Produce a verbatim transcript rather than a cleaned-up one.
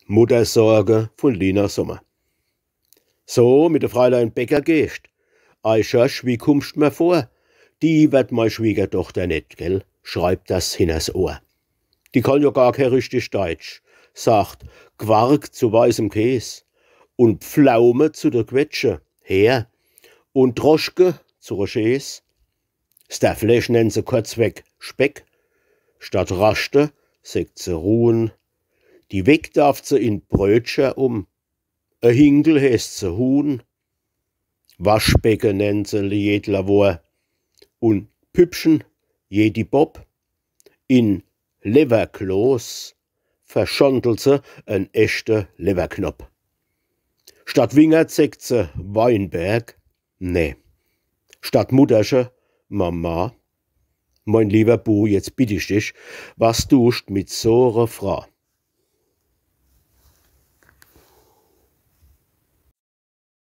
Muttersorge vun Lina Sommer. So, mit de Freilein Bäcker gehscht. Ei Schorsch, wie kummscht mer vor? Die werd mei Schwiegerdochter net, gell? Schreibt das hinners Ohr. Die kann jo gar kee richtig Deitsch. Sagt Quark zu weißem Käs un Pflaume zu de Quetsche, her, un Droschke zu de Chaise. Stärflech nennt se kurzweg Speck. Statt raschte, secht se ruhen. Die Weck daaft se in Brötcher um. E Hinkel heeßt se Huhn. Waschbecke nennt se jed Lawor. Un Püppchen jedi Bopp. In Lewwerkloß verschandelt se en echte Lewwerknopp. Statt Wingert secht se Weinberg, nee. Statt Mutterche, Mama. Mein liewer Bu, jetzt bitt ich dich, was duscht mit so re Fra?